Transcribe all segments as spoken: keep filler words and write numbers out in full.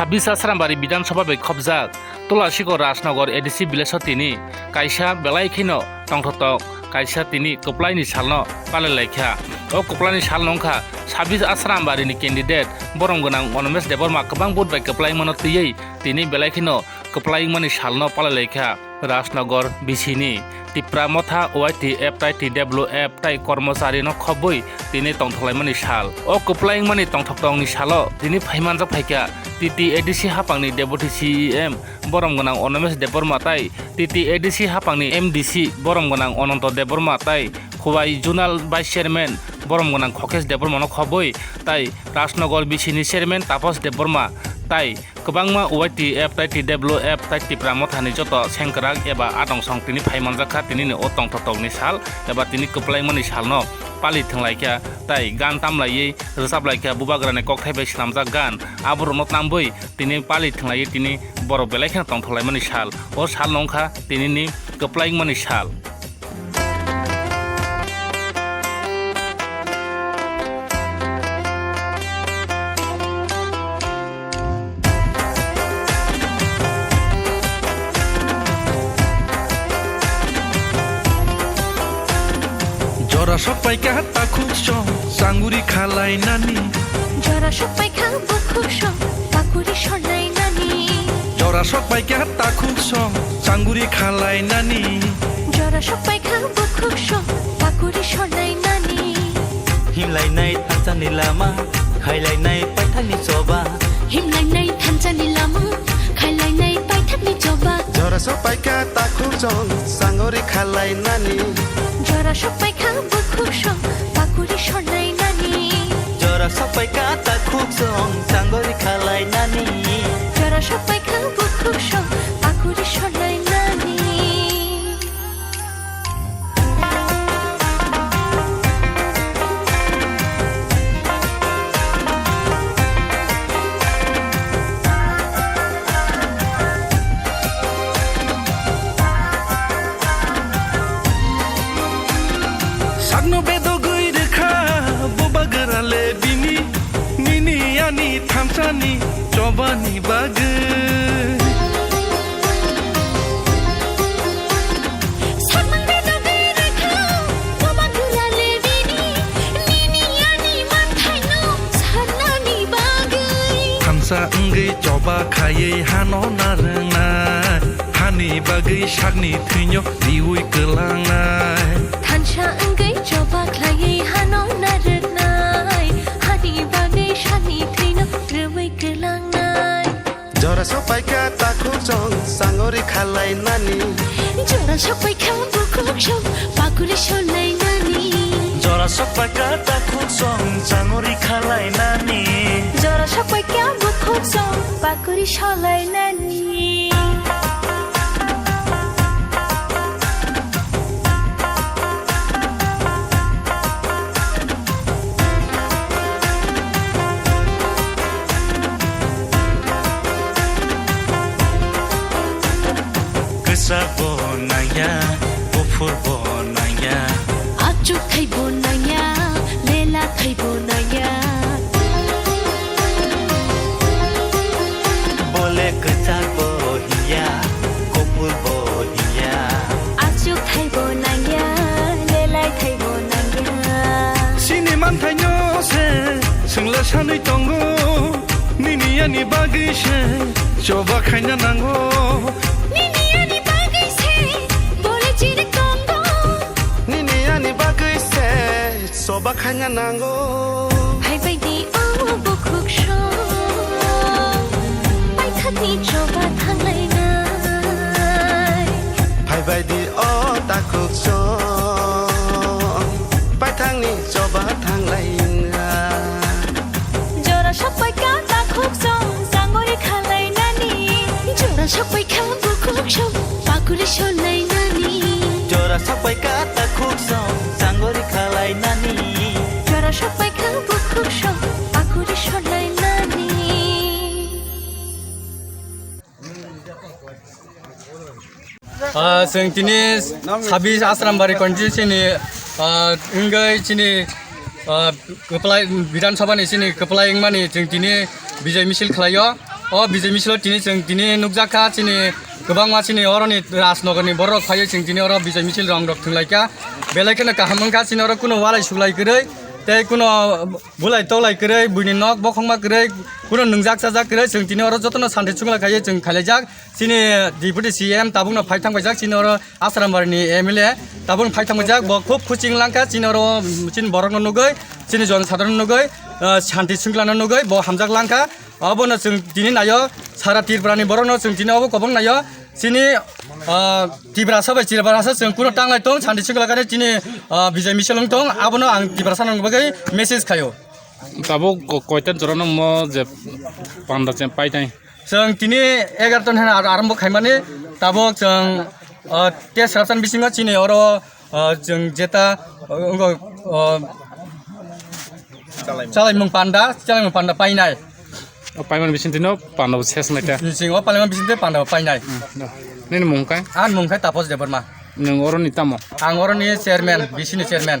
Sabis Asrambari Bidhan Sabha bai khopjak Tulasiko Rajnagar A D C village o tini kaisa belai kheno tongthoktok kaisa tini kwplaini salno palailaikha. O kwplaini salno wngkha Sabis Asrambari ni candidate borom gwnang Animesh Debbarma kwbang vote bai kwplai mano twiwi tini belai kheno kwplai wngmani salno palailaikha. Rajnagar B C ni Tipra Motha Y T F tai T W F tai kormochari no khobwi tini tongthoklaimani sal. O kwplai wngmani tongthoktongni salo tini phaimanjak phaikha T T A D C hapangni Deputy C E M borom gwnang Animesh Debbarma tai T T A D C hapangni M D C borom gwnang Ananto Debbarma tai Khowai Zonal Vice Chairman borom gwnang Khokesh Debbarma no khobwi tai Rajnagar B C ni Chairman Tapas Debbarma tai kwbangma Y T F tai T W F tai Tipra Mothani joto sengkwrak eba adongsong tini phaimanjak kha, tinini o tongthoktokni sal eba tini kwplaimani salno pali thwnglaikha tai gan tamlaiwi rwchaplaikha bubagrani kokthai bai swnamjak gan. Aborokno tambwi tini pali thwnglaio tini borok belai kheno tongthoklaimani sal. O salno wngkha tinini kwplai wngmani sal. Jora sok paikha takhuk song, changuri khalai nani. Jora sok paikha bukhuk song, pakuri sornai nani. Jora sok paikha takhuk song, changuri khalai nani. Jora sok paikha bukhuk song, pakuri sornai nani. Himlainai thansa ni lama, khailainai paithak ni choba. Himlainai thansa ni lama, khailainai paithak ni choba. Jora sok paikha takhuk song, changuri khalai nani. Jora sok paikha bukhuk song, pakuri sornai nani. Jora sok paikha takhuk song, changuri khalai nani. Jora sok paikha bukhuk song, pakuri sornai nani. Sakno bedogwi rwkha bubagra le bini, nini ani thansani chobani bagwi. Sakno bedogwi rwkha bubagra le bini, nini ani manthaino sanani bagwi. Thansa wngwi choba khaiwi hano narwknai, hani bagwi sakni thwino riwi kwlangnai. Thansa wngwi choba khlaiwi hano narwknai, hani bagwi sakni thwino riwi kwlangnai. Jora sok paikha takhuk song, changuri khalai nani. Jora sok paikha bukhuk song, pakuri sornai nani. Jora sok paikha takhuk song, changuri khalai nani. Jora sok paikha bukhuk song, pakuri sornai nani. Kwchak bo nangya, buphur bo nangya. Achuk thai bo nangya, lela thai bo nangya. Bole kwchak bo hiya, kopor bo hiya. Achuk thai bo nangya, lelai thai bo nangya. Chini manthaino se, swngla sanwi tongo. Nini ani bagwi se, choba khaina nango. Nini ani bagwi se, bole chini tongo. Nini ani bagwi se, choba khaina nango. Phaibai di o bukhuk song, paithakni choba thanglainai. Phaibai di o takhuk song, paithakni choba thanglainai. Jora sok paikha takhuk song, changori khalai nani. Jora sok paikha bukhuk song, pakuri solai nani. Jora sok paikha takhuk song, changori khalai nani. Jora sok paikha bukhuk song, pakuri solai nani. Ah, chwng tini sabis Asrambari constituency ni, ah, wngwi chini, ah, kwplai, Bidhan Sabha ni chini kwplai wngmani chwng tini bijai misil khlaio. O Bijay Misil o tini chwng tini nukjak kha, chini kwbangma chini oroni Rajnagar ni borok rok phaiwi chwng tini oro Bijay Misil rong rok thwng lai kha. Belai kheno kaham wng kha, chini oro kuno walai suklai kwrwi tei kuno bulai toklai kwrwi, buini nok bokhokma kwrwi, kuno nwngjak chajak kwrwi, chwng tini oro jotono santi chwngla khaiwi chwng khailaijak. Chini Deputy C M tabukno phai thang paijak, chini oro Asrambari ni M L A tabukno phai thang paijak, bo khub khuching lang kha, chini oro chini borokno nugwi, chini jonosadharon nugwi, ah, santi chwngla no nugwi bo hamjak lang kha. Abono chwng tini naio, sara Tripura ni borokno chwng tini obo kobong naio. Chini, ah, Tiprasa bai Tiprasa chwng kuno tanglai tong, santi chwngla kani chini, ah, Bijay Misil wng tong, abono ang Tiprasa ni bagwi message khaio. Tabuk ko-, koita jora no mo je panda chen pai tai. Chwng tini egarto ni hwnwi ar-, arombo khaimani, tabuk chwng, ah, tei swrapsan bisingo chini oro, ah, chwng jeta, ah, wngkha, ah, chalaimung panda, chalaimung panda painai. O paimani bisingtwino panda bo ses nai ta. Bising o paimani bisingtwi panda bo painai. Hmm, no. Nini mung kai? Ani mung khai Tapos Debbarma. Nwng oroni tamo? Ang oroni chairman, B C ni chairman.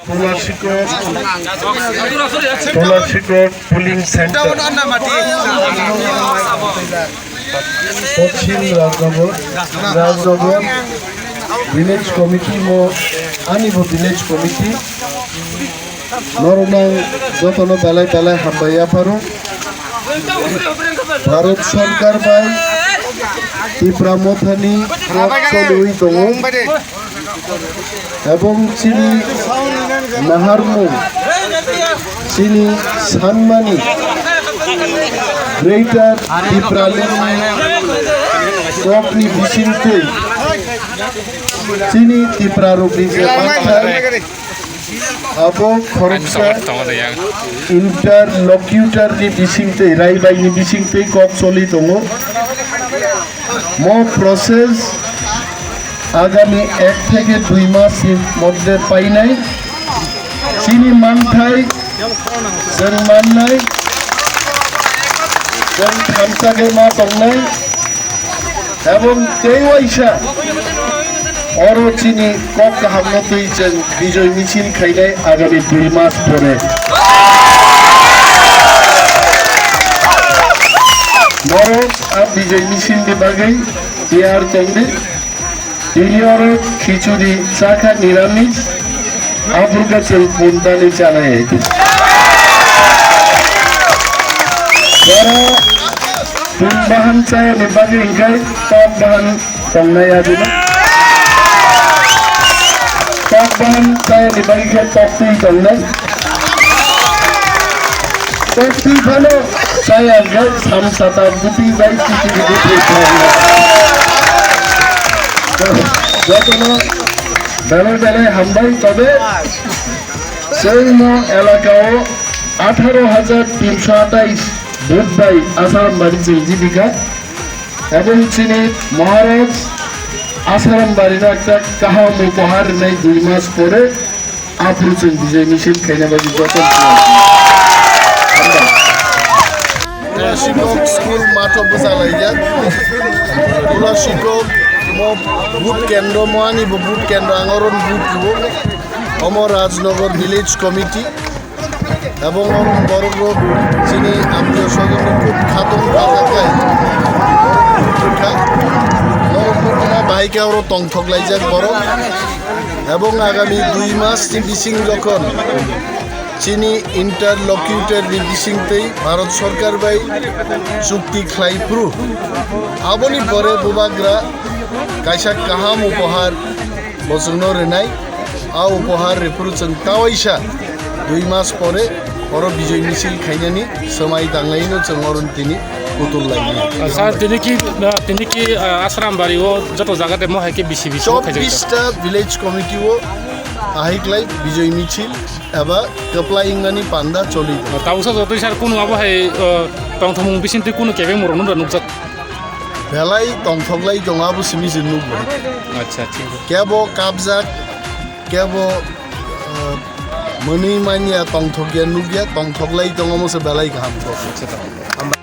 Tulashikot, Tulashikot polling center. Poschim Rajnagar, Rajnagar village committee mo, ani bo village committee. Norok nang jotono belai belai hambai yapharo. Bharat Sarkar bai Tipra Mothani kok choliwi tongo. Ebong chini naharmung, chini sanmani Greater Tipraland ni kokni bisingtwi chini Tipra rokni je manthai, abo khoroksa interlocutor ni bisingtwi, raibai ni bisingtwi kok choli tongo. Mo process agami ek theke dui mas ni moddhe painai. Chini manthai chwng mannai, chwng thamsa khe ma tongnai. Ebong tei waisa oro chini kok kahamno twi chwng Bijoy Michil khainai agami dui mas pore. Borok a Bijoy Michil ni bagwi tiyar tongdi. Tini oro khichuri chakha niramis. Aphurkhe chwng buntani chanai. Jora chwng bahan chayani bagwi hwnkhe tok bahan tongnai adino. Tok bahan chayani bagwi khe tok twi tongnai. Tok twi phano chaya hwnkhe sam sata buti bai chiti buti tongnai. Jotono belai belai hambai, tobe chwng mo elaka o atharo hajar tinso atais vote bai Asarambari chwng jibika. Ebong chini Maharaj Asarambari no ekta kaham upohar rinai dui mas pore aphuru chwng Bijoy Michil khaina bagwi joto. Tulashikot school matho bwchalaijak. Tulashikot mo vote kendro, mo ani bo vote kendro, ang oron vote kubo. Omo Rajnagar Village Committee. Ebong oron borok rok chini amtio sogwi khub khatong kha kha khlai. Borok rok kha. Norok bwkhwna bahai khe oro tongthok laijak borok. Ebong agami dui mas ni bising jokhon chini interlocutor ni bisingtwi Bharat Sarkar bai chukti khlai phuru, aboni pore bubagra kaisa kaham upohar bo chwngno rwnai. A upohar rwphuru chwng tawaisa dui mas pore oro Bijoy Michil khainani swmai tanglaino chwng oro tini kutul lainai. Sir, tini ki, ah, tini ki, ah, Asrambari o joto jaga de mo hai ke bisi bisi o khaijak. Chobbish ta village committee o ahai klai Bijoy Michil eba kwplai wngnani panda choli. Tabuksa jotoi sir kunu abo hai, ah, tongthomung bisingtwi kunu kebeng murok nukjak. Belai tongthoklai tongo abo simi se nukbo. Acha, thik. Kebo kapjak, kebo, ah, mwnwi manya tongthokya nukya, tongthoklai tongo omo se belai kaham kok. Acha, ta.